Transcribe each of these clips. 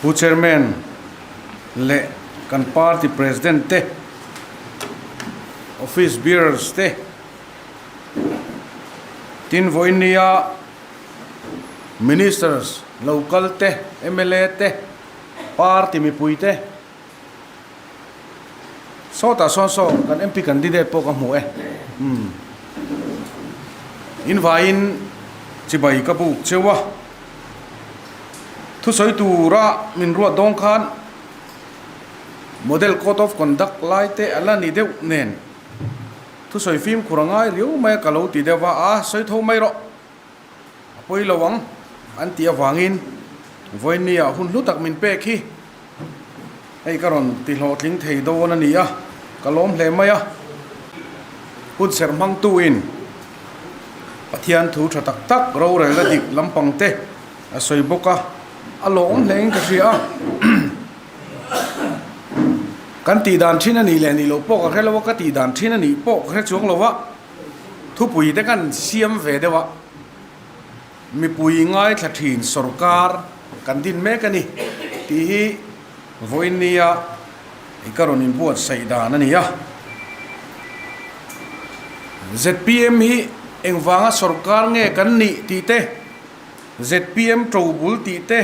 Pu Chairman leh kan party President te, Office Bearers te, tin vawiin nia Ministers lo kal te, mla te, party mipui te, Sawtah sawn saw kan MP candidate pawh ka hmu e. Umm. In vaiin chibai ka buk cheu a. Thusawi tura min ruat dawng khan Model Code of Conduct lai te a la ni deuh nen thusawi fimkhur a ngai riau mai a ka lo ti deuh va, a sawi tho mai rawh. A pawi lo ang an tih avangin vawinia hun hlu tak min pek hi hei ka rawn ti hlawhtling thei dawn a ni a, ka lawm hle mai a. Hun serh hmangtuin Pathian thu tha tak tak rorelna dik lampang te a sawi bawk a, a lawm hlein ka hria a. Kan tih dan thin a nih leh nih loh pawh ka hre lo a, ka tih dan thin a nih pawh ka hre chuang lo a. Thupui te kan siam ve deuh a, mipui ngaithla thin sorkar kan din mek a ni tih hi vawiin nia i ka rawn inbuatsaih dan a ni a. Zpm hi engvanga sorkar nge kan nih tih te, zpm tobul tih te,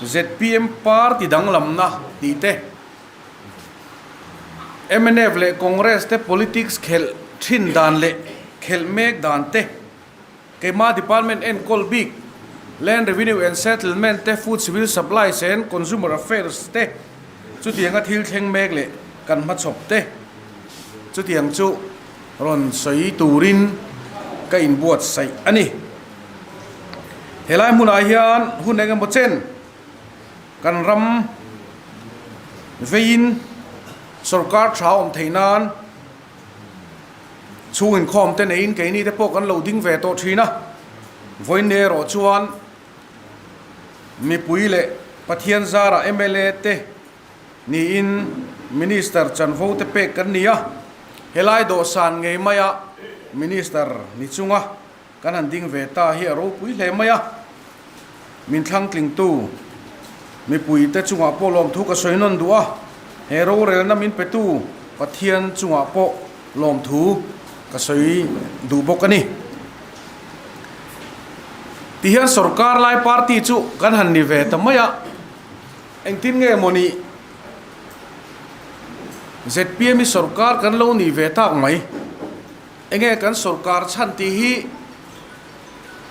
zpm party danglamna tih te, Mnf leh Congress te politics khelh thin dan leh khelh mek dan te, keimah department enkawl bik Land Revenue and Settlement te, Food Civil Supplies and Consumer Affairs te chutianga thil thleng mek leh kan hmachhawp te chutiang chu rawn sawi turin ka inbuatsaih a ni. Helai hmunah hian hun engemaw chen Kan ram veiin sorkar tha awm theih nan chhung inkhawm te neiin keini te pawh kan lo ding ve tawh thin a, vawiin erawh chuan mipui leh Pathian zarah mla te niin Minister chanvo te pek kan ni a, helai dawhsan ngei maia Minister ni chunga Kan han ding ve ta hi a ropui hle mai a, min thlangtlingtu mipuite chungah pawh lawmthu ka sawi nawn duh a, he rorelna min petu Pathian chungah pawh lawmthu ka sawi duh bawk a ni. Tihian sorkar lai party chu kan han ni ve ta mai a, engtin nge maw ni zpm hi sorkar kan lo nih ve tak mai. Enge kan sorkar chhan tih hi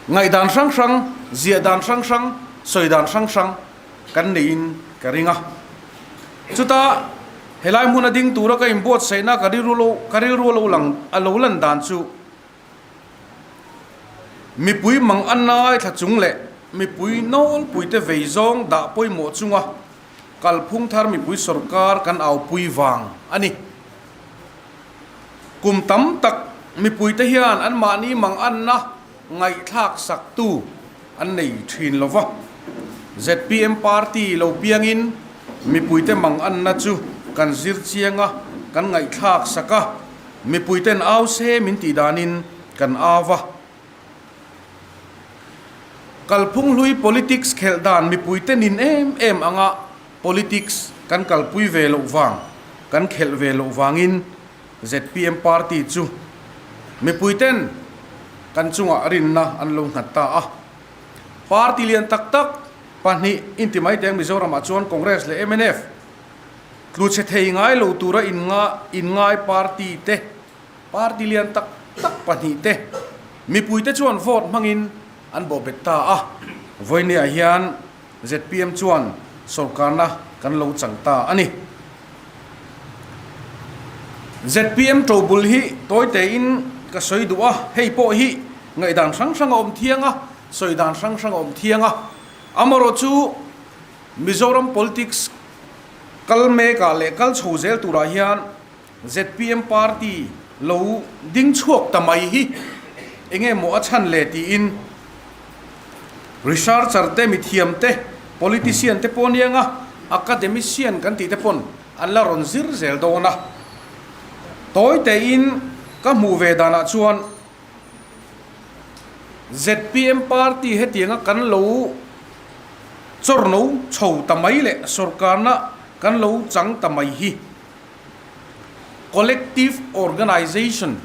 ngaihdan hrang hrang, ziah dan hrang hrang, sawi dan hrang hrang kan neiin ka ring a. Chuta helai hmuna ding tura ka inbuatsaihna ka rilru lo ka rilru lo lang a lo lan dan chu mipui mang a nai thla chung leh mipui nawlpuite vei zawng dah pawimawh chunga kalphung thar mipui sorkar kan aupui vang a ni. Kum tam tak mipuite hian anmahni manganna ngaihthlak saktu an nei thin lo va. Zpm party lo piangin mipuite manganna chu kan zir chiang a, kan ngaihthlak sak a, mipuiten au se min tih danin kan au va. Kalphung hlui politics khelh dan mipuite nin em em anga politics kan kalpui ve loh vang, kan khelh ve loh vangin zpm party chu mipuiten kan chungah rinna an lo nghat ta a. Party lian tak tak pahnih inti mai teng Mizoramah chuan Congress leh mnf tluchhe thei ngai lo tura inngai party te, Party lian tak tak pahnih te mipuite chuan vote hmangin an bawhbet ta a, vawinia hian zpm chuan sorkarna kan lo chang ta a ni. Zpm tobul hi tawi tein ka sawi duh a, hei pawh hi ngaihdan hrang hrang a awm thiang a, sawi dan hrang hrang a awm thiang a, amaherawh chu Mizoram politics kal mekah leh kal chho zel turah hian Zpm party lo ding chhuak ta mai hi enge maw a chhan le tiin researcher te, mithiam te, politician te pawh aniang a, academician kan tih te pawn an la rawn zir zel dawn a. Tawi tein ka hmuh ve danah chuan zpm party hetianga kan lo. Chawrno chho ta mai leh sorkarna kan lo chang ta mai hi collective organization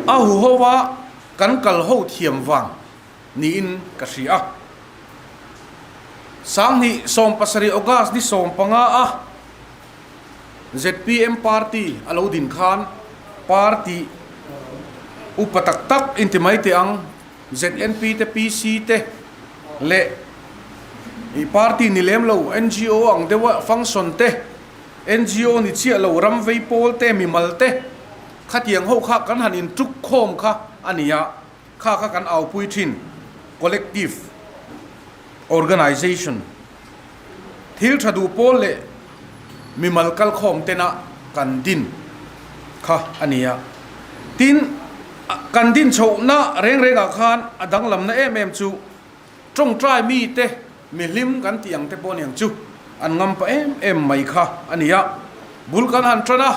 a huhova kan kal ho thiam vang niin ka hria. 2017 August ni 15 a zpm party a lo din khan party upa tak tak inti mai teh ang. ZNP te PC te leh ih party ni lem lo ngo ang deuh a function te ngo ni chiah lo ram vei pawl te mimal te khatiang ho kha kan han in tuk khawm kha a ni a kha kha kan aupui thin collective organization thil tha duh pawl leh mimal kal khawm tena kan din kha a ni a. Tin, kan din chhohna reng rengah khan a danglamna em em chu tawngtai mite mihlim kan tih ang te pawh aniang chu an ngam pah em em mai kha a ni a. Bul kan han tan a,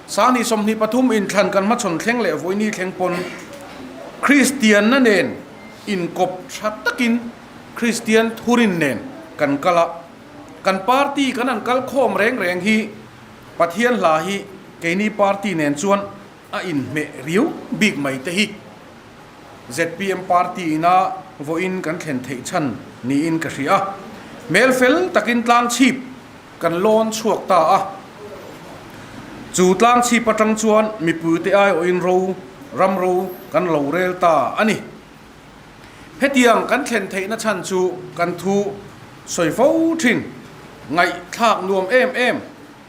2023 inthlan kan hmachhawn thleng leh vawiini thleng pawn Kristianna nen inkawp tha takin Kristian thurin nen kan kal a. Kan party kan han kal khawm reng reng hi Pathian hla hi keini party nen chuan a inhmeh riau bik mai te hi zpm party ina vawiin kan thlen theih chhan niin ka hria a. Hmel fel takin tlang chhip kan lawn chhuak ta a. Chu tlang chhip atang chuan mipuite aiawhin ro ram ro kan lo rel ta a ni. Hetiang kan thlen theihna chhan chu kan thu sawi fo thin, ngaihthlak nuam em em,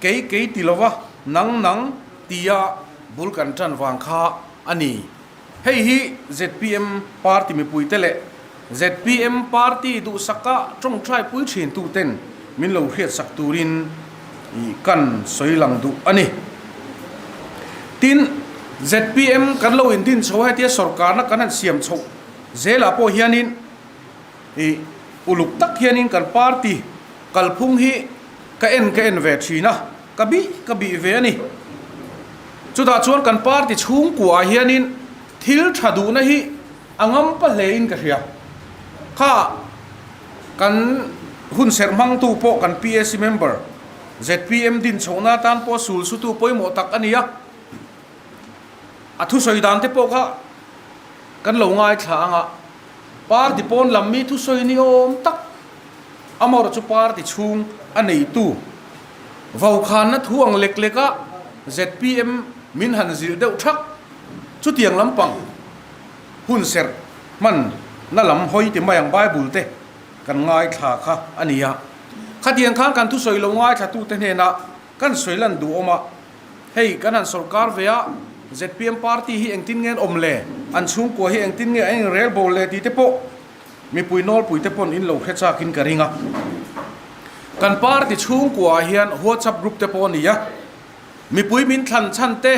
kei kei ti lova nang nang tia bul kan tan vang kha a ni. Hei hi zpm party mipuite leh zpm party duhsaka tawngtai pui thin tuten min lo hriatsak turin kan sawi lang duh a ni. Tin, zpm kan lo indin chho a hetia sorkarna kan han siam chhoh zelah pawh hianin ih uluk tak hianin kan party kalphung hi ka en ka en ve thin a, ka bih ka bih ve a ni. Chutah chuan kan party chhungkuaah hianin thil tha duhna hi a ngam pa hlein ka hria. Kha kan hun serh hmangtu pawh kan PAC member zpm din chhohna atan pawh sul sutu pawimawh tak a ni a. A thusawi dan te pawh kha kan lo ngaithla ang a, party pawn lam mi thusawi ni awm tak amaherawh chu party chhung a neitu vokhanna thu ang lek lek a zpm min han zilh deuh thak chutiang lampang Hun serh hman na lam hawi ti mai ang Bible te kan ngaithla kha a ni a. Khatiang khan kan thusawi lo ngaithla tute hnenah kan sawi lan duh awm a, hei kan han sawrkar ve a, zpm party hi engtin nge an awm le, an chhungkua hi engtin nge an inrel bo le tih te pawh mipui nawlpui te pawn in lo hre chakin ka ring a. Kan party chhungkuaah hian WhatsApp group te pawh a ni a, mipui min thlan chhan te,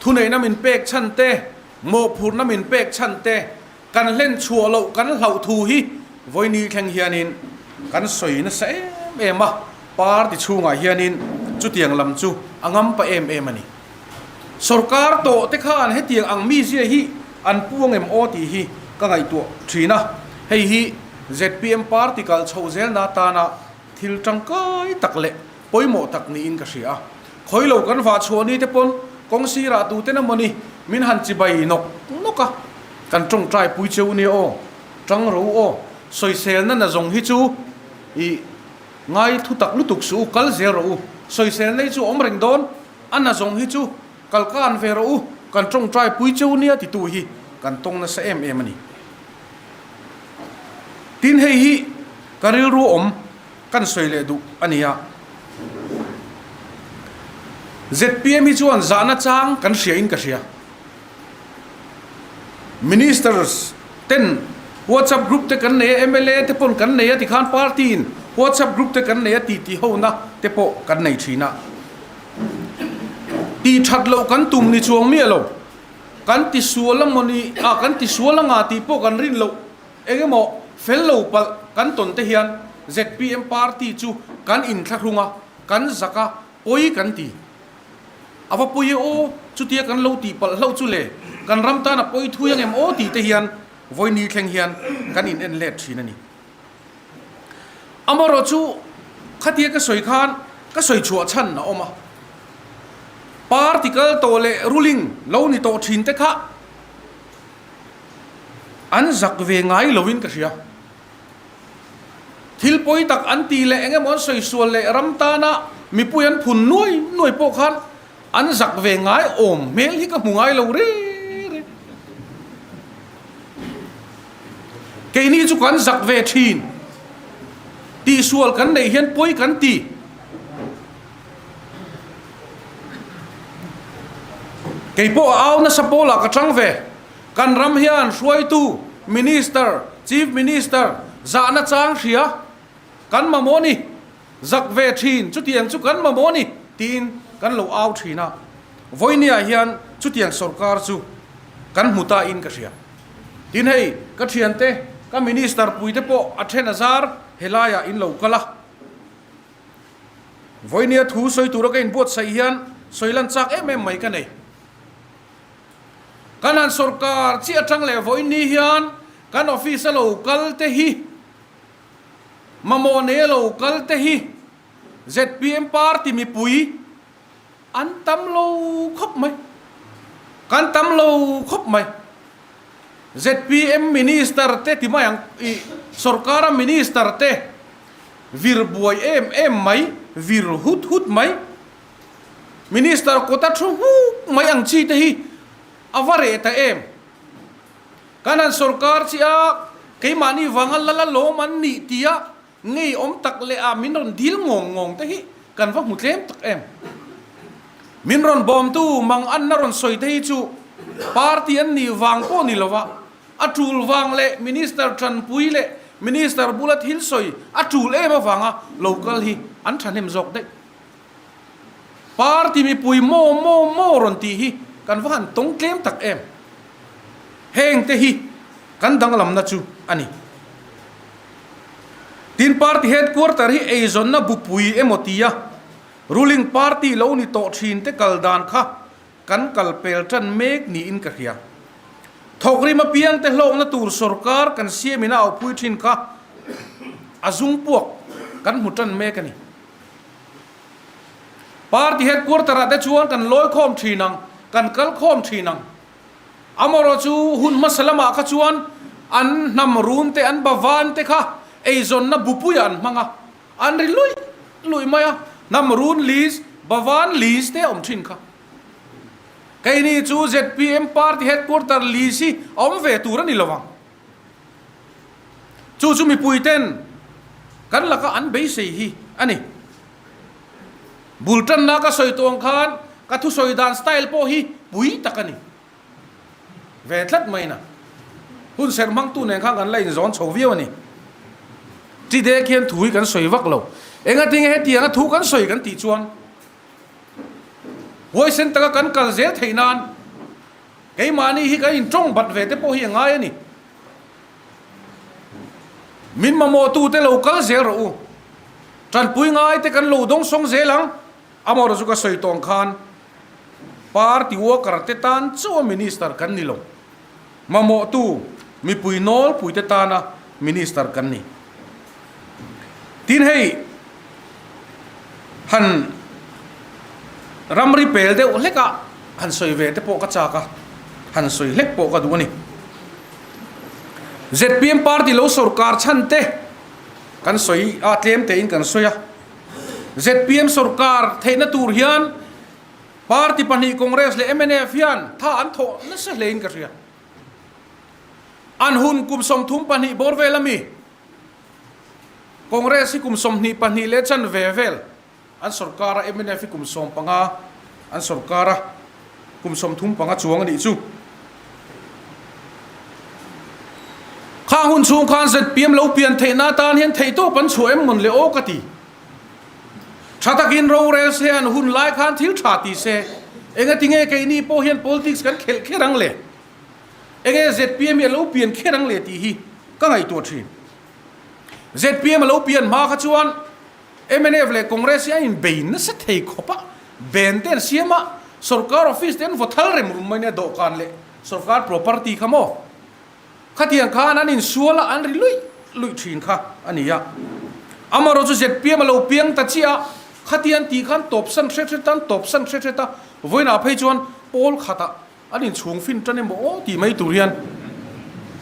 Thuneihna min pek chhan te, mawhphurhna min pek chhan te, kan hlen chhuah loh kan hlauh thu hi vawiini thleng hianin kan sawi nasa em em a, party chhungah hianin chutiang lam chu a ngam pa em em a ni. Sorkar tawh te khan hetiang ang mizia hi an puang em aw tih hi ka ngaihtuah thin a, hei hi zpm party kal chhoh zelna atana thil tangkai tak leh pawimawh tak niin ka hria a. Khawi lo kan vah chhuah ni te pawn kawng sirah tuten emaw ni min han chibai nawk nawk a, kan tawngtai pui cheu nia aw, tang ro aw, sawiselna na zawng hi chu i ngai thu tak lutuk suh u, kal zel rawh u, sawiselna hi chu awm reng dawn, a na zawng hi chu kal kan ve rawh u, kan tawngtai pui cheu nia titu hi kan tawng nasa em em a ni. Tin hei hi ka rilru awm. Kan sawi leh duh a nia. Zpm hi chuan zahna chang kan hria in ka hria. Ministers ten WhatsApp group te kan nei a, mla te pawn kan nei a tikhan party in WhatsApp group te kan nei a tih tih hona te pawh kan nei thin a. Tih that loh kan tum ni chuang miah lo. Kan ti sual a mawni a kan ti sual anga tih pawh kan rin loh. Eng emaw fel lo palh kan tawn te hian zpm party chu kan inthlahrung a, kan zak a, pawi kan ti. A va pawi e aw, chutia kan lo tih palh hlauh chu le, kan ram tan a pawi thui ang em aw tih te hian vawi ni thleng hian kan in en let thin a ni. Amaherawhchu, khatia ka sawi khan ka sawi chhuah chhan a awm a. Party kal tawh leh ruling lo ni tawh thin te kha an zak ve ngai lovin ka hria. Thil pawi tak an tih leh eng emaw an sawi sual leh ram tana mipui an phun nuai nuai pawh khan an zak ve ngai awm hmel hi ka hmu ngai lo re re. Keini chu kan zak ve thin. Tihsual kan neih hian pawi kan ti. Kei pawh a au nasa pawlah ka tang ve. Kan ram hian hruaitu, Minister, Chief Minister, zahna chang hria kan mamawh ni, zak ve thin chutiang chu kan mamawh ni tiin kan lo au thin a. Vawinia hian chutiang sorkar chu kan hmu ta in ka hria. Tin hei ka thiante, ka Minister puite pawh a then a zar helaiah in lo kal a. Vawinia thu sawi tura ka inbuatsaih hian sawi lan chak em em mai ka nei. Kan han sorkar chiah atang leh vawiin ni hian kan office a lo kal te hi, mamawh nei a lo kal te hi zpm party mipui an tam lo khawp mai. Kan tam lo khawp mai. Zpm minister te ti mai ang i sorkara minister te vir buai em em mai, vir hut hut mai. Minister kawta thu hmuk mai ang chi te hi a va reh ta em? Kan han sorkar chi a, keimahni vanga lal a lawm an nih tia ngei awm tak leh a min rawn dil ngawng ngawng te hi kan va hmu tlem tak em? Min rawn bawmtu mang anna rawn sawi te hi chu party an nih vang pawh ni lova, a tul vang leh Minister tanpui leh Minister bula thil sawi a tul em avanga lo kal hi an thahnem zawk daih. Party mipui maw maw maw rawn tih hi kan va han tawng tlem tak em? Heng te hi kan danglamna chu a ni. Tin party headquarter hi eizawnna bupui emaw tia ruling party lo ni tawh thin te kal dan kha kan kal pel tan mek niin ka hria. Thawkrim apiang te hlawkna tur sorkar kan siamin a aupui thin kha a zung puak kan hmu tan mek a ni. Party headquarter ah te chuan kan lawi khawm thin ang, kan kal khawm thin ang. Amaherawh chu hun hmasa lamah kha chuan an hnam run te, an bavan te kha eizawnna bupuiah an hmang a, an ri luih luih mai a, hnam run list, bavan list te a awm thin kha. Keini chu zpm party headquarter list hi a awm ve tur a ni lo ang. Chu chu mipui ten kan laka an beisei hi a ni. Bul tanna ka sawi tawh ang khan ka thusawi dan style pawh hi pui tak a ni. Ve tlat mai na. Hun serh hmangtu nen khan kan la inzawn chho viau a ni. Chidek hian thu hi kan sawi vak lo. Engatinge hetianga thu kan sawi kan tih chuan huaisen taka kan kal zel theih nan Keimahni hi kan intawng bat ve te pawh hi a ngai a ni. Min mamawhtute lo kal zel rawh u. Tanpui ngai te kan lo dawng sawng zel ang. Amaherawh chu ka sawi tawng khan party worker te tan chauh a minister kan ni lo. Mamawhtu mipui nawlpui te tana minister kan ni. Tin hei han ramri pel deuh hlek a han sawi ve te pawh ka chak a, han sawi hlek pawh ka duh a ni. Zpm party lo sorkar chhan te kan sawi a, tlem tein kan sawi a. Zpm sorkar theihna tur hian party pahnih Congress leh mnf hian tha an thawh nasa hlein ka hria. An hun kum 32 bawr vel ami Congress hi kum 22 leh chan ve vel an sorkar a, mnf hi kum 15 an sorkar a, kum 35 chuang a nih chu. Khang hun chhung khan zpm lo pian theihna atan hian theihtawp an chhuah em mawn le aw ka ti. Tha takin rorel se an hun lai khan thil tha ti se, engatinge keini pawh hian politics kan khelh kher ang le? Enge zpm hi a lo pian kher ang le tih hi ka ngaihtuah thin. Zpm a lo pian hma kha chuan mnf leh Congress hi an inbei nasa thei khawp a, ben te an siam a, sorkar office te an vaw thal rem rum mai nia dawhkan leh sorkar property kha maw? Khatiang khan an insual a, an ri luih luih thin kha a ni a. Amaherawh chu zpm a lo piang ta chiah a, khati an tih khan tawpsan hret hret a, an tawpsan hret hret a, vawiinah phei chuan pawl khatah an inchhung fin tan emaw aw tih mai tur hian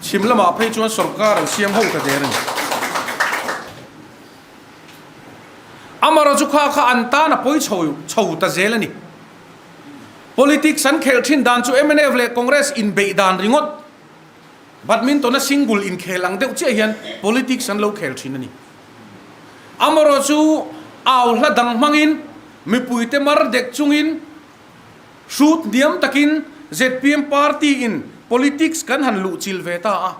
chhim lamah phei chuan sorkar an siam ho ta der a ni. Amaherawh chu kha kha an tan a pawi chho chho ta zel a ni. Politics an khelh thin dan chu mnf leh Congress inbeih dan ringawt Badminton a single inkhel ang deuh chiah hian politics an lo khel thin a ni. Amaherawh chu au hla dang hmangin mipuite mar dek chungin hrut hniam takin zpm party in politics kan han luh chil ve ta a.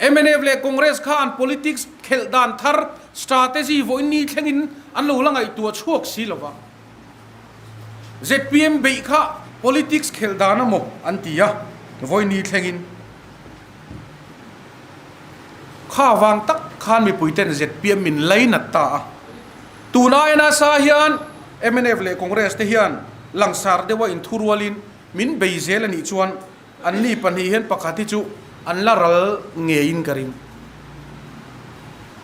Mnf leh Congress kha an politics khelh dan thar strategy vawiin ni thlengin an lo la ngaihtuah chhuak si lo va. Zpm beih kha politics khelh dan a maw an ti a, vawiin ni thlengin kha vang tak khan mipui ten zpm min lainat ta a. Tun aia nasa hian mnf leh Congress te hian langsar deuha inthurualin min bei zel a nih chuan Anni pahnih hian pakhat hi chu an la ral ngeiin ka ring.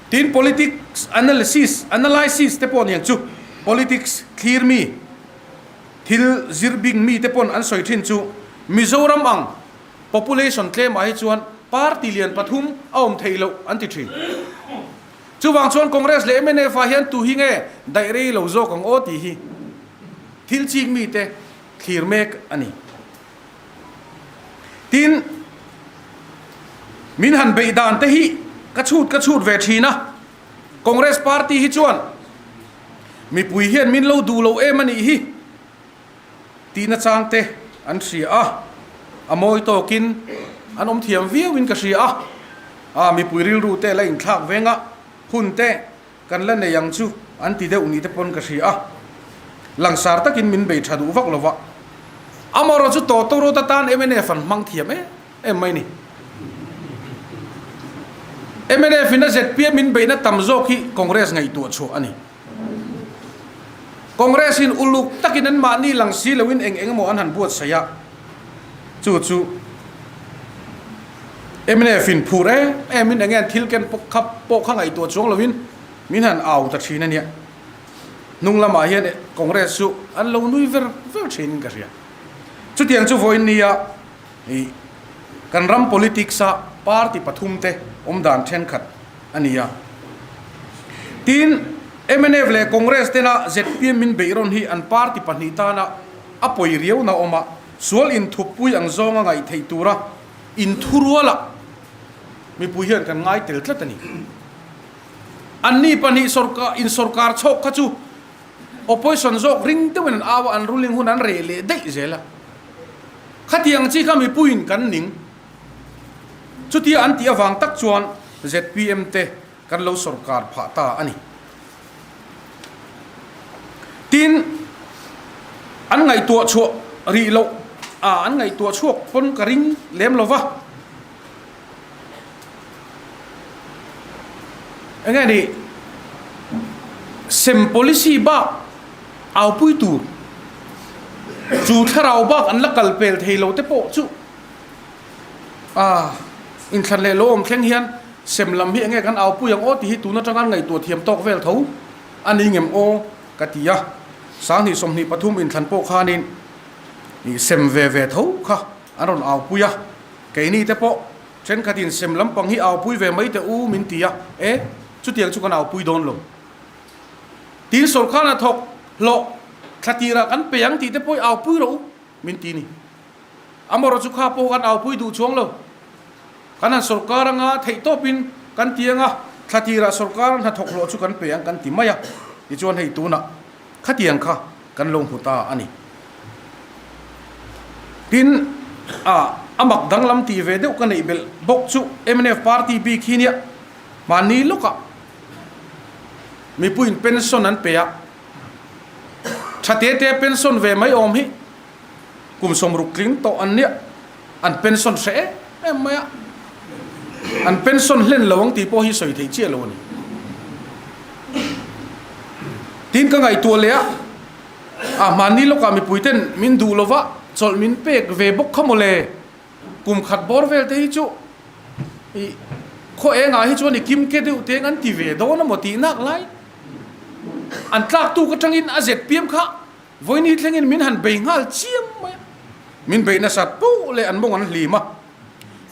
Tin, politics analysis, analysis te pawh niang chu politics thlir mi, thil zir bik mi te pawn an sawi thin chu Mizoram ang population tlemah hi chuan party lian pathum a awm theih loh an ti thin. Chuvang chuan Congress leh mnf ah hian tu hi nge daih rei lo zawk ang aw tih hi thil chik mi te thlir mek a ni. Tin, min han beih dan te hi ka chhut ka chhut ve thin a, Congress party hi chuan mipui hian min lo duh lo em a nih hi tihna chang te an hria a, a mawi tawkin an awm thiam viauin ka hria a, a mipui rilru te la inthlak veng a, hun te Kan la nei ang chu an ti deuh ni te pawn ka hria a, langsar takin min bei tha duh vak lo va. Amaherawh chu tawtawrawt atan mnf an hmang thiam em em mai ni. Mnf in a zpm min beihna tam zawk hi Congress ngaihtuah chhuah a ni. Congress in uluk takin an mahni lang si loin eng eng emaw an han buatsaih a, chu chu mnf in phur em em in enge an thil ken kha pawh kha ngaihtuah chuang lovin min han au ta thin a nia. Hnung lamah hian Congress chu an lo nui ver ver thin in ka hria. Chutiang chu vawiin nia ih kan ram politics a party pathum te awm dan thenkhat a ni a. Tin, mnf leh Congress tena zpm min beihrawn hi an party pahnih tana a pawi riauna awm a, sual inthuppui ang zawnga ngaih theih tura inthurualah mipui hian kan ngai tel tlat a ni. Anni pahnih sawrkar insawrkar chhawk kha chu opposition zawk ring deuhin an au a, an ruling hun an reh leh daih zel a. Khatiang chi kha mipuiin kan ning. Chutia an tih avang tak chuan zpm te kan lo sawrkar phah ta a ni. Tin, an ngaihtuah chhuah rih loh a, an ngaihtuah chhuak pawn ka ring lem lo va. Enge ni, sem policy bak aupui tur, chu thlarau bak an la kal pel thei lo te pawh chu A, inthlan leh lo awm thleng hian sem lam hi enge kan aupui ang aw tih hi tun atanga an ngaihtuah thiam tawk vel tho a ni ngem aw ka ti a. 20 23 inthlan pawh khanin ih sem ve ve tho kha an rawn aupui a, keini te pawh thenkhatin sem lampang hi aupui ve mai teh u min ti a, e chutiang chu kan aupui dawn lo. Tin sawrkar hnathawk hlawh thla tirah kan pe ang tih te pawh i aupui rawh u min ti ni. Amaherawh chu kha pawh kan aupui duh chuang lo. Kan han sawrkar anga theih tawpin kan ti anga thla tirah sawrkar hnathawk hlawh chu kan pe ang kan ti mai a, tichuan hei tunah khatiang kha kan lo hmu ta a ni. Tin, a a mak danglam tih ve deuh ka neih belh bawk chu mnf party bik hi nia mahni lawkah mipuiin pension an pe a, tha te te pension ve mai awm hi. Kum 60 tling tawh an nia, an pension hre em em mai a, an pension hlen lo ang tih pawh hi sawi theih chiah lo a ni. Tin ka ngaihtuah leh a, a hmanni lawkah mipui ten min duh lova chawlh min pek ve bawk kha mawle, kum khat bawr vel te hi chu i. Khaw engah hi chuan i kim ke deuh teng an ti ve dawn a maw tih nak lai. An tlak tuk atangin a zpm kha vawini thlengin min han bei nghal chiam mai a. Min beih nasat poh leh an mawng an hlim a.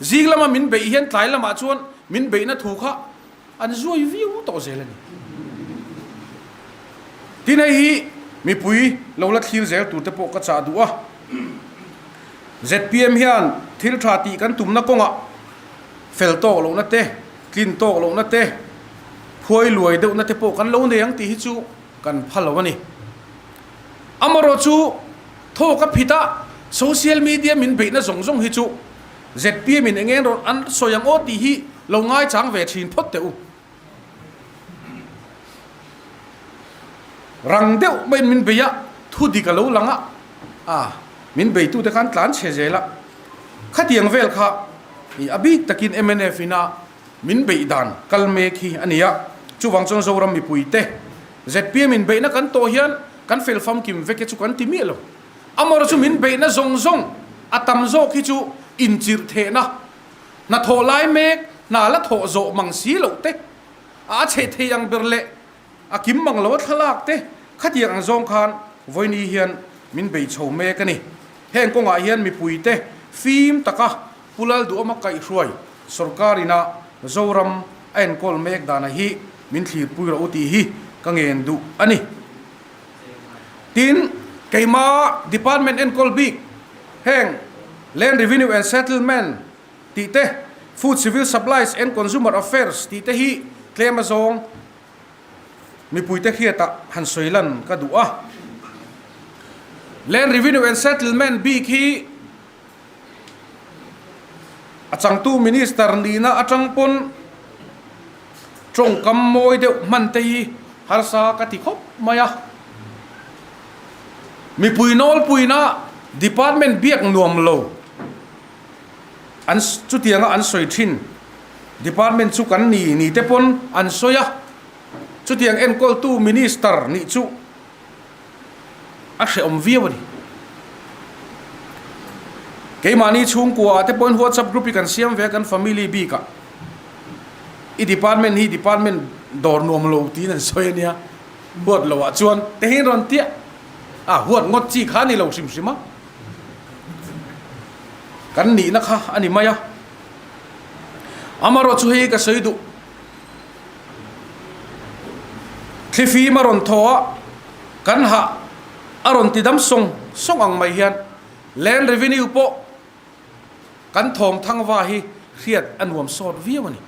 Zing lama min beih hian tlai lamah chuan min beihna thu kha an zuai viau tawh zel a ni. Tin hei hi mipui lo la thlir zel tur te pawh ka chah duh a. Zpm hian thil tha tih kan tumna kawngah fel tawk lohna te, tlin tawk lohna te, phuai luai deuhna te pawh kan lo nei ang tih hi chu kan pha lo a ni. Amarawh chu thawk a phit a, social media min beihna zawng zawng hi chu zpm in eng eng rawn an sawi ang aw tih hi lo ngaichang ve thin phawt teh u. Rang deuh maiin min bei a, thu dik a lo lang a, a min beitute khan tlan chhe zel a, khatiang vel kha i a bik takin mnf ina min beih dan kal mek hi a ni a, chuvang chuan Zoram mipuite zpm in beihna kan tawh hian kan fel famkim vek e chu kan ti miah lo. Amaherawhchu min beihna zawng zawng a tam zawk hi chu inchirh thehna Hnathawh lai mek hna la thawh zawh mang si loh te, a a chhe thei ang ber leh a kim mang lo a thlalak te khatiang ang zawng khan vawiini hian min bei chho mek a ni. Heng kawngah hian mipuite fim taka Pu Lalduhawma kaihhruai sorkar ina Zoram a enkawl mek dana hi min thlirpui rawh u tih hi ka ngen duh a ni. Tin, keima department enkawl bik heng Land Revenue and Settlement tih te, Food Civil Supplies and Consumer Affairs tih te hi tlem azawng mipuite hriatah han sawi lan ka duh a. Land Revenue and Settlement bik hi A changtu Minister nihna atang pawn tawngkam mawi deuh hman te hi harsa ka ti khawp mai a. Mipui nawlpuina department biak nuam lo an chutianga an sawi thin department chu kan ni ni te pawn an sawi a, chutiang enkawltu Minister nih chu a hrehawm viau a ni. Keimahni chhungkua ah te pawhin WhatsApp group hi kan siam ve a kan family bik ah i department hi department dawr nuam lo tiin an sawi a nia huat lo ah chuan te hi rawn tiah a huat ngawt chi kha a ni lo hrim hrim a kan nihna kha a ni mai a amarawh chu hei ka sawi duh. Thlifim a rawn thaw a, kan hah a rawn ti dam sawng sawng ang mai hian Land Revenue pawh kan thawm thangva hi hriat a nuam sawt viau a ni.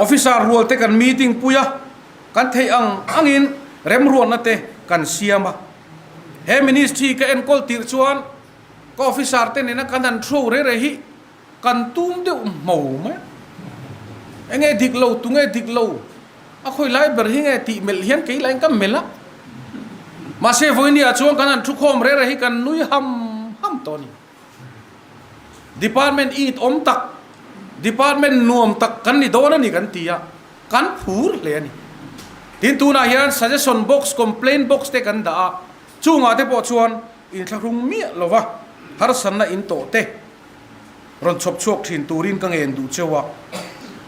Officer rual te kan meeting pui a, kan theih ang angin remruatna te kan siam a. He Ministry ka enkawl tirh chuan ka officer te nena kan han throw rere hi Kan tum deuh hmo mai a, enge dik lo, tunge dik lo, a khawi lai ber hi nge tih melh hian kei lahin ka melh a. Mahse vawinia chuan kan han thukhawm rere hi kan nui ham ham tawh a ni. Department it awm tak, department nuam tak kan ni dawn a ni kan ti a, kan phur hle a ni. Tin tunah hian suggestion box, complaint box te kan dah a, chungah te pawh chuan inthlahrung miah lova harsatna in tawh te, rawn chhawp chhuak thin turin ka ngen duh cheu a.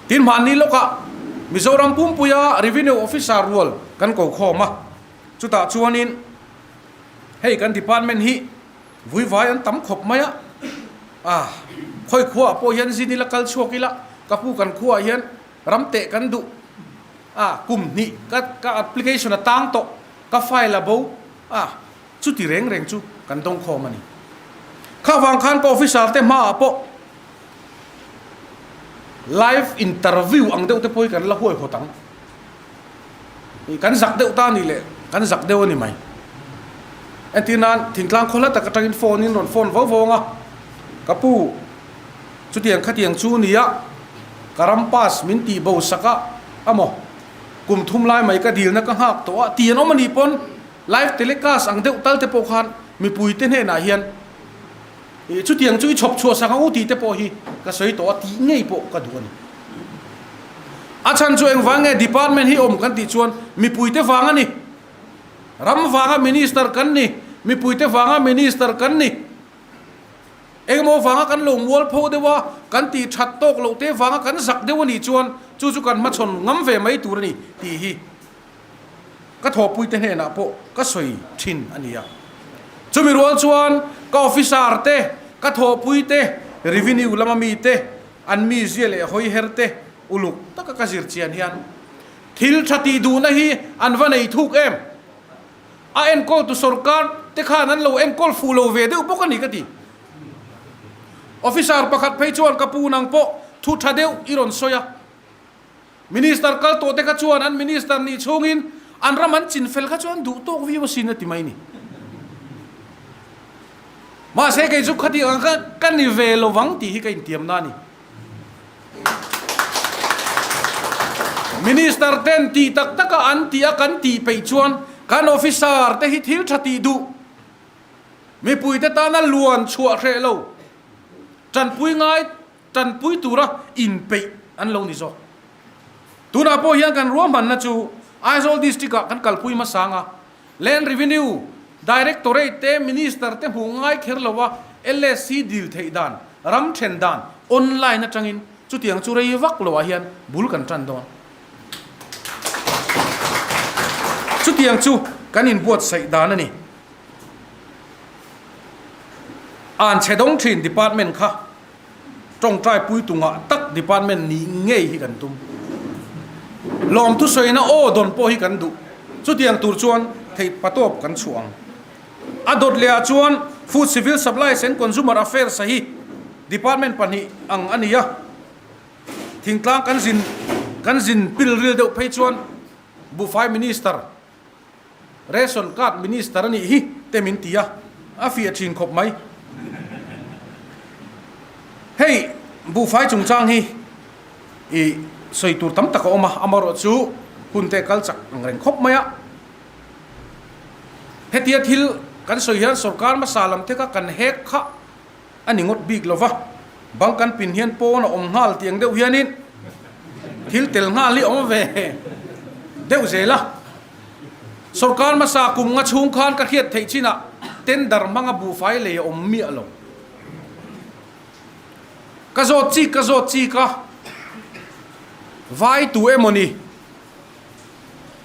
Tin hmanni lawkah Mizoram pumpuia Revenue Officer rual kan ko khawm a, chutah chuanin hei kan department hi vuivai an tam khawp mai a, ah khawi khuaah pawh hian zin ila kal chhuak ila ka pu kan khuaah hian ram teh kan duh a, kum hnih ka ka application a tang tawh ka file a bo a. Chuti reng reng chu kan dawng khawm a ni. Kha vang khan ka officer te hmaah pawh live interview ang deuh te pawh hi kan la huaihawt ang. Kan zak deuh ta a nih leh kan zak deuh a ni mai. Entir nan thingtlang khaw hla tak atangin phone in rawn phone vo vo ang a, ka pu chutiang khatiang chu nia ka ram pass min tih bo sak a amaw kum thum lai mai ka dilna ka nghak tawh a ti an awm a nih pawn Live telecast ang deuh tal te pawh khan mipui te hnenah hian ih chutiang chu i chhawp chhuah sak ang u tih te pawh hi ka sawi tawh a tih ngei pawh ka duh a ni. A chhan chu engvang nge department hi awm kan tih chuan mipui te vang a ni. Ram vanga minister kan ni, mipui te vanga minister kan ni. Engemaw vanga kan lo mualpho deuh a, kan tih that tawk loh te vanga kan zak deuh a nih chuan chu chu kan hmachhawn ngam ve mai tur a ni tih hi ka thawhpuite hnenah pawh ka sawi thin a ni a. Chumi rual chuan ka officer te, ka thawhpuite, revenue lama mite, an mizia leh hawiher te uluk taka ka zir chian hian thil tha tih duhna hi an va nei thuk em? A enkawltu sorkar te khan an lo enkawl fuh lo ve deuh bawk a ni ka ti. Officer pakhat phei chuan ka pu nang pawh thu tha deuh i rawn sawi a. Minister kal tawh te kha chuan an minister nih chhungin an ram an chin fel kha chuan duh tawk viau asin a ti mai ni. Mahse kei chu khati ang kha ka ni ve lo vang tih hi ka intiam na a ni. Minister ten tih tak taka an tih a kan tih peih chuan kan officer te hi thil tha tih duh mipui te tana luan chhuah hreh lo tanpui ngai tanpui tura inpeih an lo ni zawk. Tunah pawh hian kan ruahmanna chu Aizawl District ah kan kalpui hmasa ang a, Land Revenue Directorate te Minister te hmuh ngai kher lo a LSC dil theih dan, ram then dan online atangin chutiang chu rei vak lo ah hian bul kan tan dawn. Chutiang chu kan inbuatsaih dan a ni. An chhe dawng thin department kha. Tawngtai puitungah tak department nih ngei hi kan tum. Lawmthu sawina aw dawn pawh hi kan duh. Chutiang tur chuan theih patawp kan chhuah ang. A dawt lehah chuan Food Civil Supplies and Consumer Affairs a hi department pahnih ang a ni a. Thingtlang kan zin kan zin pil ril deuh phei chuan Buhfai Minister Ration card minister a nih hi te min ti a, a fiah thin khawp mai. Hei buhfai chungchang hi i sawi tur tam tak a awm a, amaherawh chu hun te kal chak ang reng khawp mai a. Hetia thil kan sawi hian sorkar hmasa lam te kha kan hek kha A ni ngawt bik lova, bang kan pin hian pawn a awm nghal tih ang deuh hianin thil tel nghal hi a awm ve deuh zel a. Sorkar hmasa kum nga chhung khan ka hriat theih chinah tender hmanga buhfai lei a awm miah lo. Ka zawt chik ka zawt chik a, vai tu emawni,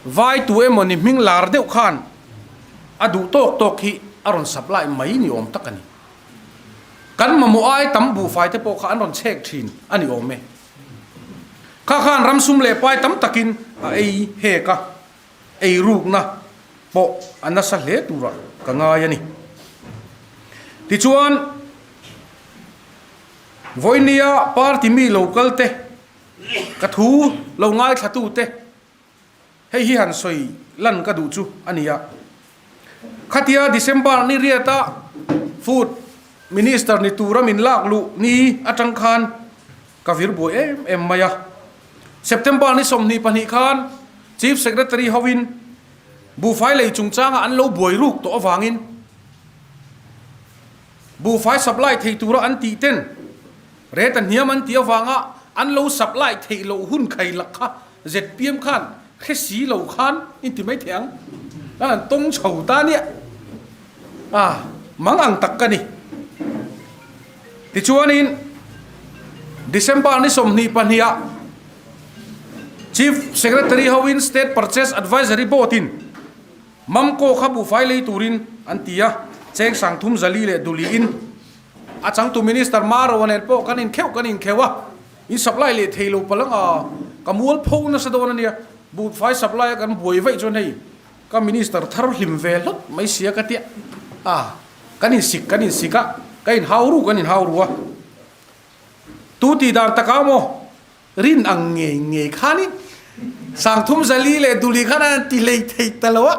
vai tu emawni hming lar deuh khan a duh tawk tawk hi a rawn supply mai ni awm tak a ni. Kan mamawh ai tam buhfai te pawh kha an rawn chhek thin a ni awm e. Kha khan ram sum leh pai tam takin a ei hek a, ei rukna pawh a nasa hle turah ka ngai a ni. Tichuan, vawinia party mi lo kal te, ka thu lo ngaithlatu te, Hei hi han sawi lan ka duh chu a ni a. Khatia December ni riata Food Minister ni tura min lak luh ni atang khan ka vir buai em em mai a. September ni 22 khan Chief Secretary hovin buhfai lei chungchanga an lo buai ruk tawh avangin buhfai supply thei tura an tih ten Rate a hniam an tih avanga an lo supply theih loh hun khai lak kha zpm khan hre si lo khan in ti mai thei ang. Kan han tawng chho ta nia. A mang ang tak ka ni. Tichuanin December ni 22 ah Chief Secretary hoin State Purchase Advisory Board in Mamco kha buhfai lei turin an ti a, cheng sangthum zali leh duliin A changtu Minister Maroa nen pawh kan inkheuh kan inkheuh a, in supply leh thei lo palh ang a, ka mual pho nasa dawn a nia, buhfai supply a kan buai vaih chuan hei ka Minister thar hlim ve hlawt mai sia ka tia a, kan insik kan insik a, ka inhau ru kan inhau ru a, tu tih dan takah maw? Rin ang ngei ngei khanin Sangthum Zali leh Duli khan an ti hlei thei ta lo a.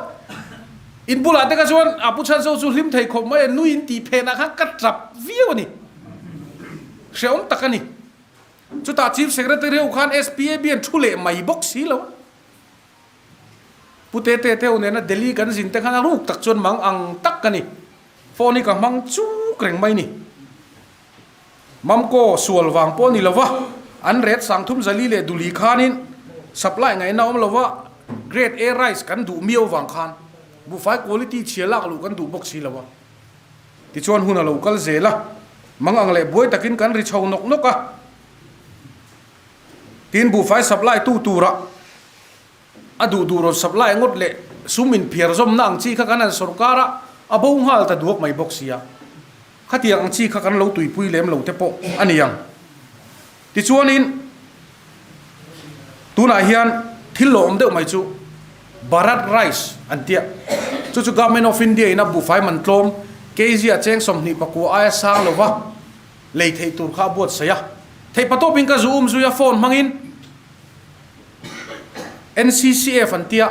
In bulah te kha chuan a Pu Chhanzo chu hlim thei khawp mai a, nui in tih phenah khan ka tap viau a ni. Hrehawm tak a ni. Chutah Chief Secretary ho khan SPAB an thu leh mai bawk si lo a. Pu Tete te ho nena Delhi kan zin te khan a ruk tak chuan mang ang tak ka ni. Phone hi ka hmang chuk reng mai ni. Mamco sual vang pawh ni lova, an ret 3000 leh duli khanin supply ngaihna awm lova, grade A rice kan duh miau vang khan buhfai quality chhia lak luh kan duh bawk si lo a. Tichuan hun a lo kal zel a. Mangang leh buai takin kan ri chho nawk nawk a. Tin buhfai supply tu tura a duh duh rawn supply ngawt leh sum inphiar zawmna ang chi kha kan han sorkar a, a bo nghal ta duak mai bawk sia. Khatiang ang chi kha kan lo tuipui lem lo te pawh a ni ang. Tichuanin tunah hian thil lo awm deuh mai chu Bharat Rice an tia. Chu chu Government of India in a buhfai man tlawm kg a cheng 24 aia sang lova lei theih tur kha a buatsaih a. Theihpatawpin ka zu um zui a phone hmangin NCCF an tia.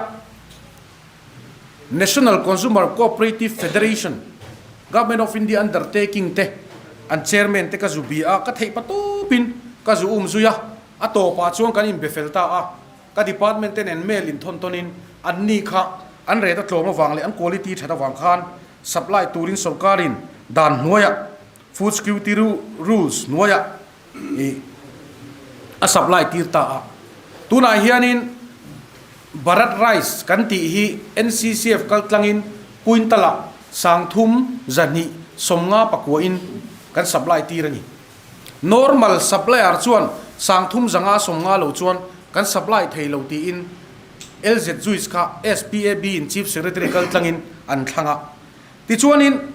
National Consumer Cooperative Federation, Government of India undertaking te an chairman te ka zu bia a, ka theih pa tawpin ka zu um zui a, a tawpah chuan kan inbe fel ta a, ka department te nen mail inthawn tawnin an ni kha an rate a tlawm avang leh an quality that avang khan supply turin sorkarin dan hnuaiah Food Security Rules hnuaiah ih a supply tir ta a. Tunah hianin Bharat Rice kan tih hi NCCF kal tlangin quintal-ah 3000 50 kuain kan supply tir a ni. Normal supplier chuan 3550 lo chuan kan supply thei lo tiin LZ Juice kha SPAB in Chief Secretary kal tlangin an thlang a. Tichuanin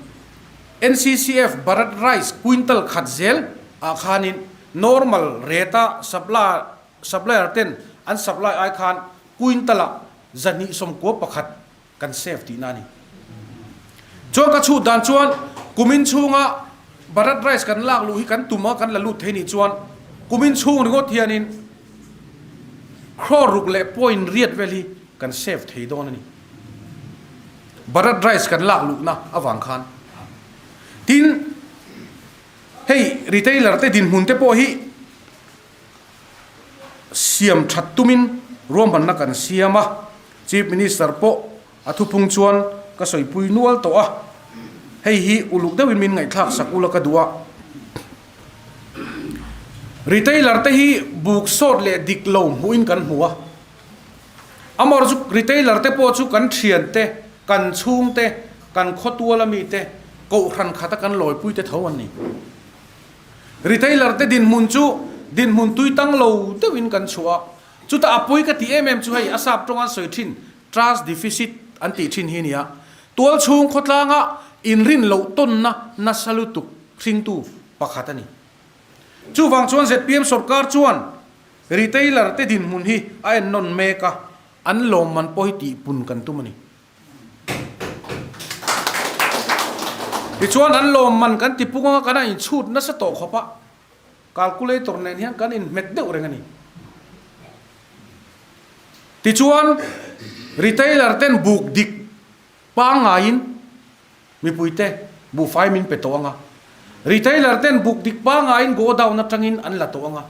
NCCF Bharat Rice quintal khat zel ah khanin normal rate a supplier ten an supply ai khan quintal ah 291 kan save tihna a ni. Chuan ka chhut dan chuan kumin chhunga Bharat Rice kan lak luh hi kan tum a kan la lut thei nih chuan kumin chhung ringawt hianin crore ruk leh point riat vel hi kan save thei dawn a ni. Bharat Rice kan lak luhna avang khan. Tin, hei retailer te dinhmun te pawh hi siam that tumin ruahmanna kan siam a, Chief Minister pawh a thuphung chuan ka sawipui nual tawh a, hei hi uluk deuhin min ngaihthlak sak ula ka duh a. Retailer te hi buk sawt leh dik lo hmuhin kan hmu a. Amawr chu retailer te pawh chu kan thian te, kan chhung te, kan khawtual ami te, kohhran khata kan lawipui te tho an ni. Retailer te dinhmun chu dinhmun tui tang lo deuhin kan chhuah a, chutah a pui ka tih em em chu hei a sap tawng an sawi thin trust deficit an tih thin hi a ni a, tual chhung khawtlanga inrin loh tawnna nasa lutuk hringtu pakhat a ni. Chuvang chuan zpm sorkar chuan Retailer te dinhmun hi a ennawn mek a, an lawmman pawh hi tihpun kan tum a ni. Tichuan an lawmman kan tipung anga kan a inchhut nasa tawh khawp a, calculator nen hian kan inhmet deuh reng a ni. Tichuan retailer ten buk dik pangngaiin Mipuite buhfai min pe tawh anga, retailer ten buk dik pangaiin godown atangin an la tawh anga.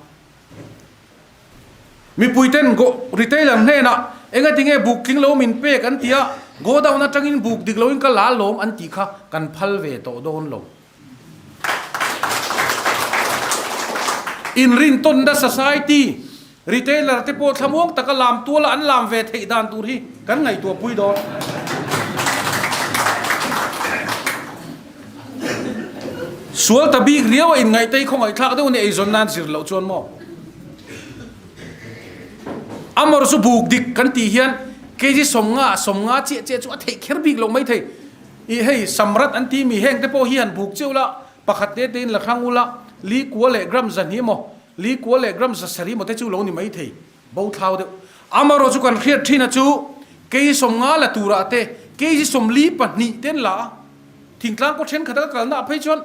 Mipuiten retailer hnenah engati nge buk tling lo min pek an ti a, godown atangin buk dik loin ka la lawm an tih kha kan phal ve tawh dawn lo. Inrintawnna society Retailer te pawh thlamuang taka lam tuala an lam ve theih dan tur hi kan ngaihtuah pui dawn. Sual ta bik riau a inngaih khawngaih thlak deuh a ni eizawn nan zir loh chuan maw? Amawr chu buk dik kan tih hian kg 50 50 chiah chiah chu a theih kher bik loh mai thei. Ih hei Samrat an ti mi heng te pawh hi han buk chiah ula pakhat te te in la hrang ula li kua leh gram 200 maw Li kua leh gram 7 maw te chu lo ni mai thei, bo thlau deuh. Amarawh chu kan hriat thin a chu, kei 50 la turah te, kei 42 te an la a. Thingtlang kaw thenkhat a ka kalna ah phei chuan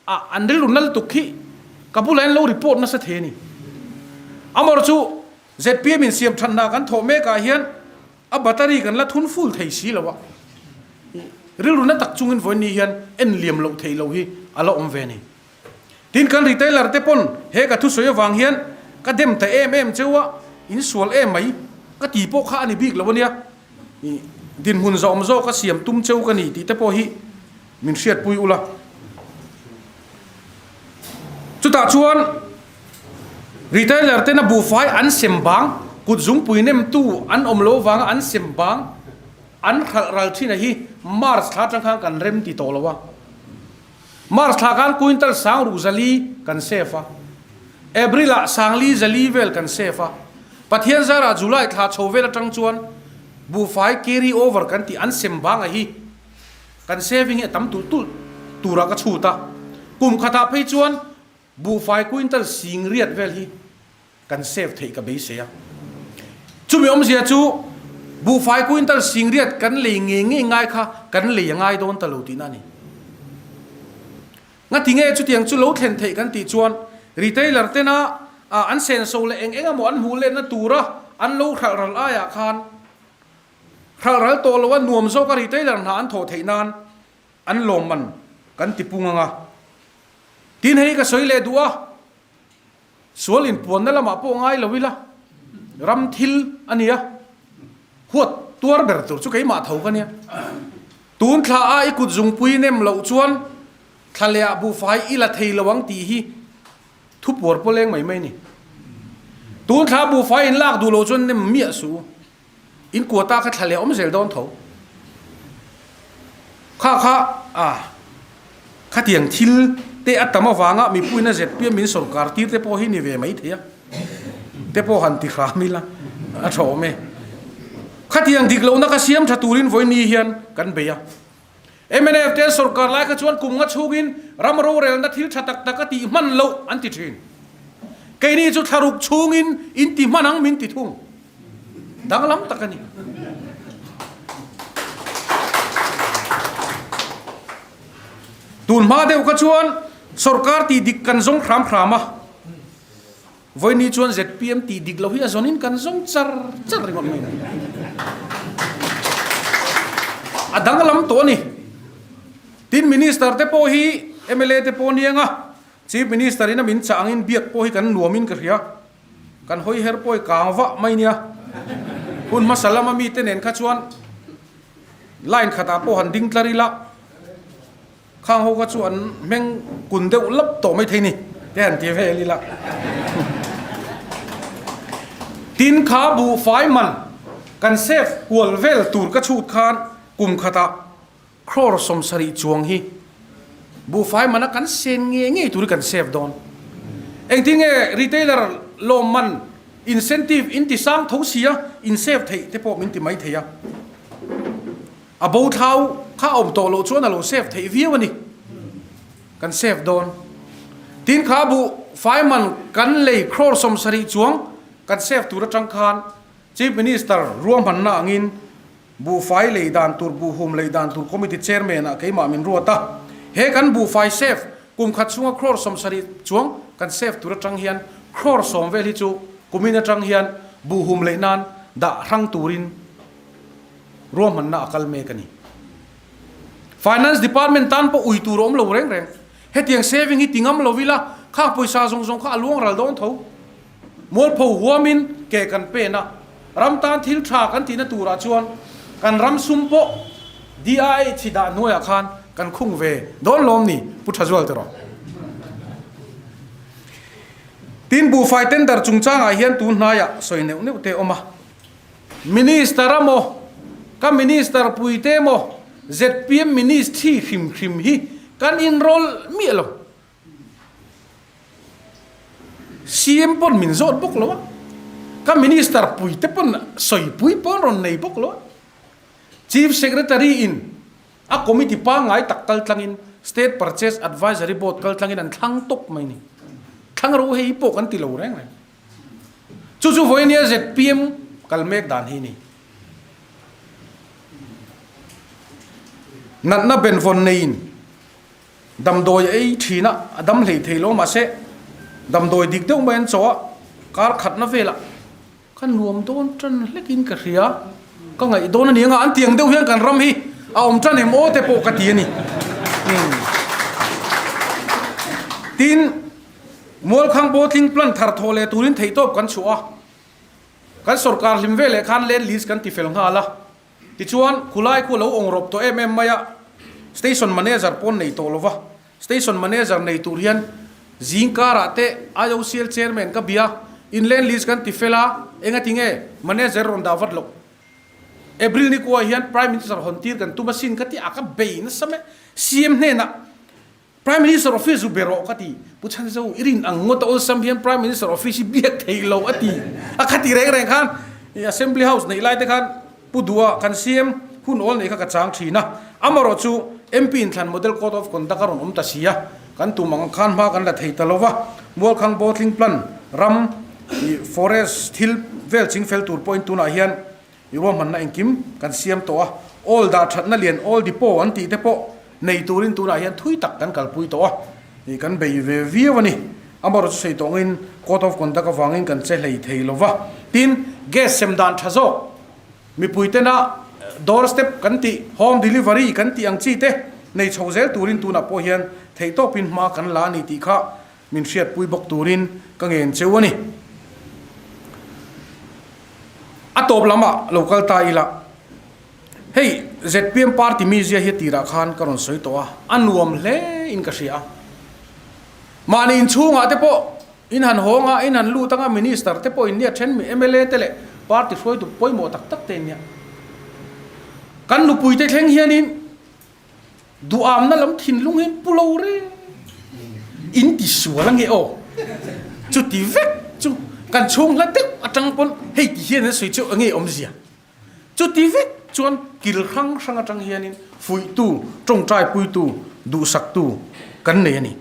a an rilru nal tuk khi ka bulah hian lo report nasa thei a ni. Amarawh chu zpm in siam that hna kan thawh mek ah hian a battery kan la thun full thei si lo a, rilru na tak chungin vawiin ni hian en liam loh theih loh hi a la awm ve a ni. Tin, kan retailer te pawn he ka thusawi avang hian ka dem ta em em cheu a, in sual em mai ka ti pawh kha a ni bik lo ania, ih dinhmun zawm zawk a siam tum cheu ka ni tih te pawh hi min hriatpui ula. Chutah chuan retailer tena buhfai an sem bang, kut zungpui nemtu an awm lo avanga an sem bang an hralh ral thin a hi March thla atang khan kan rem ti tawh lo a. March thla khan quintal sangruk zali kan save a, April ah sangli zali vel kan save a, Pathian zarah July thla chho vel atang chuan buhfai carry over kan tih an sem banga hi kan saving hi a tam tulh tulh turah ka chhut a, kum khatah phei chuan buhfai quintal sing riat vel hi kan save theih ka beisei a. Chumi awmzia chu buhfai quintal sing riat kan lei ngei ngei ngai kha kan lei a ngai dawn ta lo tihna a ni. Ngati nge chutiang chu lo thlen theih kan tih chuan retailer tena an senso leh eng eng emaw an hmuh letna tura an lo hralh ral aiah khan hralh ral tawh loa nuam zawka retailer hna an thawh theih nan an lawmman kan ti pung ang a. Tin hei ka sawi leh duh a. Sual inpuanna lamah pawh ngai lo ila, ram thil a nia, huat tuar ber tur chu keimah tho ka nia. Tun thla a i kut zungpui nem loh chuan thla lehah buhfai i la thei lo ang tih hi thu puar pawh leng mai mai a ni. Tun thla buhfai in lak duh loh chuan nem miah suh u. In quota kha thla leh awm zel dawn tho. Kha kha a khatiang thil te a tam avanga mipuiin a ZPM min sawrkar tir te pawh hi ni ve mai thei a. Te pawh han ti hram ila a tha awm e. Khatiang dik lohna ka siam tha turin vawiin hian kan bei a. Mnf te an sawrkar lai kha chuan kum nga chhungin ram rorelna thil tha tak tak a tih hman loh an ti thin. Keini chu thlaruk chhungin in ti hman ang min ti thung. Danglam tak a ni. Tun hma deuh kha chuan sawrkar tih dik kan zawng hram hram a. Vawiini chuan zpm tih dik loh hi a zawnin kan zawng char char ringawt mai. A danglam tawh a ni. Tin Minister te pawh hi mla te pawh aniang a, Chief Minister in a min chah angin biak pawh hi kan nuamin ka hria. Kan hawi her pawh i kang vah mai nia. Hun hmasa lama mite nen kha chuan line khatah pawh han ding tlar ila khang ho kha chu an hmeng kun deuh lap tawh mai thei ni te han ti vel ila. Tin kha buhfai man kan save kual vel tur ka chhut khan kum khatah Crore 70 chuang hi buhfai mana kan sen nge ngei tur hi kan save dawn. Engtin nge retailer lawmman incentive in ti sang tho sia in save theih te pawh min ti mai thei a. A bo thlau kha a awm tawh loh chuan a lo save theih viau a ni. Kan save dawn. Tin kha buhfai man kan lei crore 70 chuang kan save tur atang khan Chief Minister ruahmanna angin Buhfai lei dan tur Buhhum lei dan tur Committee Chairman ah keimah min ruat a. He kan buhfai save kum khat chhunga crore 70 chuang kan save tur atang hian crore 10 vel hi chu kumin atang hian buhhum lei nan dah hrang turin ruahmanna a kal mek a ni. Finance Department tan pawh ui tur a awm lo reng reng. Hetiang saving hi ti ngam lo ila khang pawisa zawng zawng kha a luang ral dawn tho. Mualpho huamin ke kan pen a, ram tan thil tha kan tihna turah chuan kan ram sum pawh DIH dah hnuaiah khan kan khung ve dawn lawm ni, Pu Thazual tiraw? Tin, buhfai tender chungchangah hian tun hnaiah sawi neuh neuh te awm a, Minister a maw, ka Minister puite maw, zpm Ministry hrim hrim hi kan inrawlh miah lo. CM pawn min zawt bawk lo a, ka Minister pui te pawn sawipui pawn rawn nei bawk lo a. Chief Secretary in a committee pangngai tak kal tlangin State Purchase Advisory Board kal tlangin an thlang tawp mai ni. Thlang ro hei pawh kan ti lo reng reng. Chu chu vawinia zpm kal mek dan hi ni. Natna benvawn neiin Damdawi a ei thin a, a dam hlei thei lo mahse damdawi dik deuh mai an chaw a, kar khatna velah ka nuam dawn tan hlekin ka hria, ka ngaih dawn a ni anga an tiang deuh hian kan ram hi a awm tan em aw te pawh ka ti a ni. Tin, Mualkhang bottling plant thar thawh leh turin theihtawp kan chhuah a, kan sorkar hlim veleh khan land lease kan ti fel nghal a. Tichuan, khulai khu a lo awng rawp tawh em em mai a, Station Manager pawn nei tawh lova, Station Manager nei tur hian zing karah te IOCL Chairman ka bia, in land lease kan ti fel a, engati nge Manager rawn dah vat loh? April ni kuah hian Prime Minister hawn tir kan tum asin ka ti a, ka bei nasa mai, CM hnenah. Prime Minister office zu be rawh ka ti. Pu Chhanzo, i rin ang ngawt a awlsam hian Prime Minister office hi biak thei lo a ti. A khati reng reng khan i Assembly House neih lai te khan Pu Dua kan CM hun awl neih kha ka chang thin a. Amarawh chu MP inthlan Model Code of Conduct a rawn awm ta si a, kan tum ang khan hma kan la thei ta lo va. Mualkhang Bottling Plant ram i forest thil vel chingfel tur pawhin tunah hian I ruahmanna engkim kan siam tawh a, oil dah thatna lian oil depot an tih te pawh nei turin tunah hian thui tak kan kalpui tawh a, ih kan bei ve viau a ni. Amaherawhchu sawi tawh angin Code of Conduct avangin kan che hlei thei lo va. Tin, gas sem dan tha zawk mipui tena door step kan tih, home delivery kan tih ang chi te nei chho zel turin tunah pawh hian theihtawpin hma kan la a ni tih kha Min hriatpui bawk turin ka ngen cheu a ni. A tawp lamah lo kal ta ila, hei zpm party mizia hi a tirah khan ka rawn sawi tawh a, a nuam hle in ka hria a. Mahni inchhungah te pawh in han hawng a, in han lut anga minister te pawh in nia then mla te leh party hruaitu pawimawh tak tak te in nia. Kan nupui te thleng hianin Duhamna lam thinlung hian pu lo reng in ti sual ange aw. Chuti vek chu kan chhung hla deuh atang pawn hei ti hian an sawi chu enge awmzia. Chuti vek chuan kil hrang hrang atang hianin fuihtu, tawngtai puitu, duhsaktu kan nei a ni.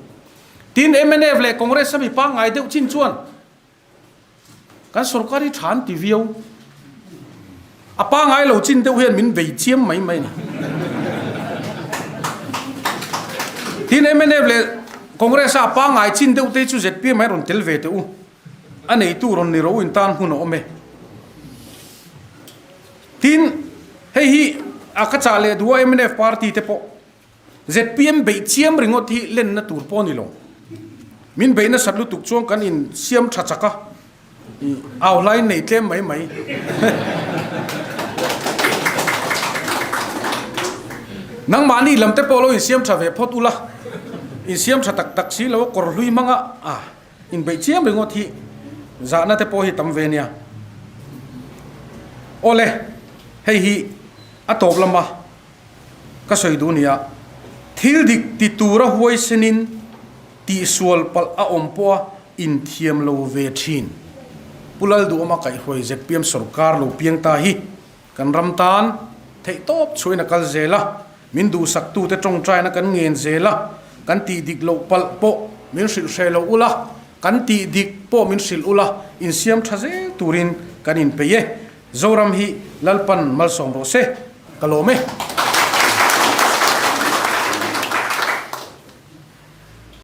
Tin, mnf leh Congress a mi pangngai deuh chin chuan Kan sorkar hi tha an ti viau. A pangai lo chin deuh hian min bei chiam mai mai a ni. Tin mnf leh Congress a a pangai chin deuh te chu zpm ai rawn tel ve teh u. A neitu rawn ni ro in tan hun a awm e. Tin hei hi a ka chah leh duh a mnf party te pawh. Zpm beih chiam ringawt hi lenna tur pawh a ni lo. Min beih nasat lutuk chuan kan in siam tha chak a, au hlai nei tlem mai mai. Nangmahni lam te pawh lo insiam tha ve phawt ula, insiam tha tak tak si lo a kawr hlui hmanga a inbeih chiam ringawt hi zahna te pawh hi tam ve nia. Awle, hei hi a tawp lama Ka sawi duh nia, thil dik ti tura huaisenin tihsual palh a awm pawha inthiam lo ve thin. Pu Lalduhawma kaihhruai zpm sorkar lo piang ta hi kan ram tan theihtawp chhuahin a kal zel a, min duhsaktute tawngtaina kan ngen zel a, kan tih dik loh palh pawh min hrilh hreh lo ula, kan tih dik pawh min hrilh ula, insiam tha zel turin kan inpeih e. Zoram hi Lalpan malsawm rawh se, ka lawm e.